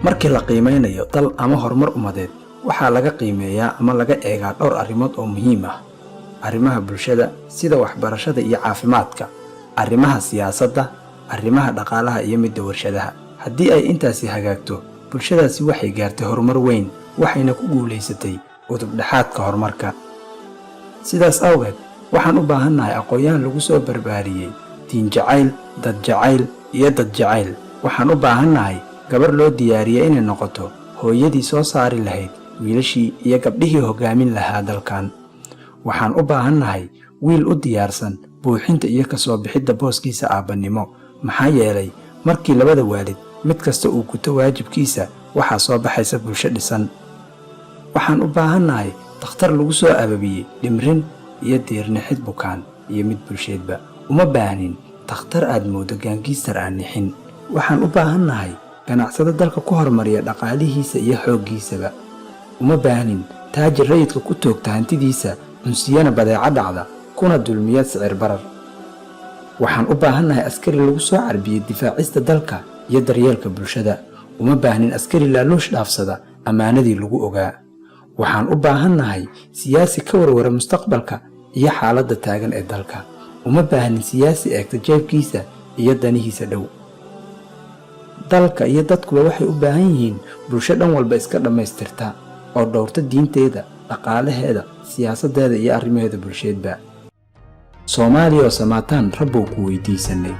Markii la qiimeynayo dal ama horumar ummadeed, waxaa laga qiimeeyaa ama laga eegaa dhowr arrimood oo muhiim ah: arrimaha bulshada sida waxbarashada iyo caafimaadka, arrimaha siyaasadda, arrimaha dhaqaalaha iyo midda warshadaha. Haddii ay intaasi hagaagto, bulshadaasi waxay gaartay horumar weyn, waxayna ku guulaysatay udub dhexaadka horumarka. Sidaas awgeed, waxaan u baahannahay aqoon-yahan lagu soo barbaariyey diin jacayl, dad jacayl iyo dad jacayl. Waxaan u baahannahay gabar loo diyaariyey inay noqoto hooyadii soo saari lahayd wiilashii iyo gabdhihii hoggaamin lahaa dalkan. Waxaan u baahannahay wiil u diyaarsan buuxinta iyo ka soo bixidda booskiisa aabbannimo, maxaa yeelay markii labada waalid mid kasta uu guto waajibkiisa, waxaa soo baxaysa bulsho dhisan. Waxaan u baahannahay dakhtar lagu soo ababiyey dhimrin iyo diirnixid bukaan iyo mid bulsheedba. Uma baahnin dakhtar aad mooddo gangster aan nixin. Waxaan u baahannahay ganacsado dalka ku horumariya dhaqaalihiisa iyo xooggiisaba. Uma baahnin taajir rayidka ku toogta hantidiisa, cunsiyana badeeco dhacda, kuna dulmiya sicir barar. Waxaan u baahannahay askari lagu soo carbiyey difaacista dalka iyo daryeelka bulshada. Uma baahnin askari laaluush dhaafsada ammaanadii lagu ogaa. Waxaan u baahannahay siyaasi ka warwara mustaqbalka iyo xaaladda taagan ee dalka. Uma baahnin siyaasi eegta jeebkiisa iyo danihiisa dhow. Dalka iyo dadkuba waxay u baahan yihiin bulsho dhan walba iska dhammaystirta oo dhowrta diinteeda, dhaqaalaheeda, siyaasaddeeda iyo arrimaheeda bulsheedba. Soomaaliya oo samaataan Rabbow ku weydiisanay.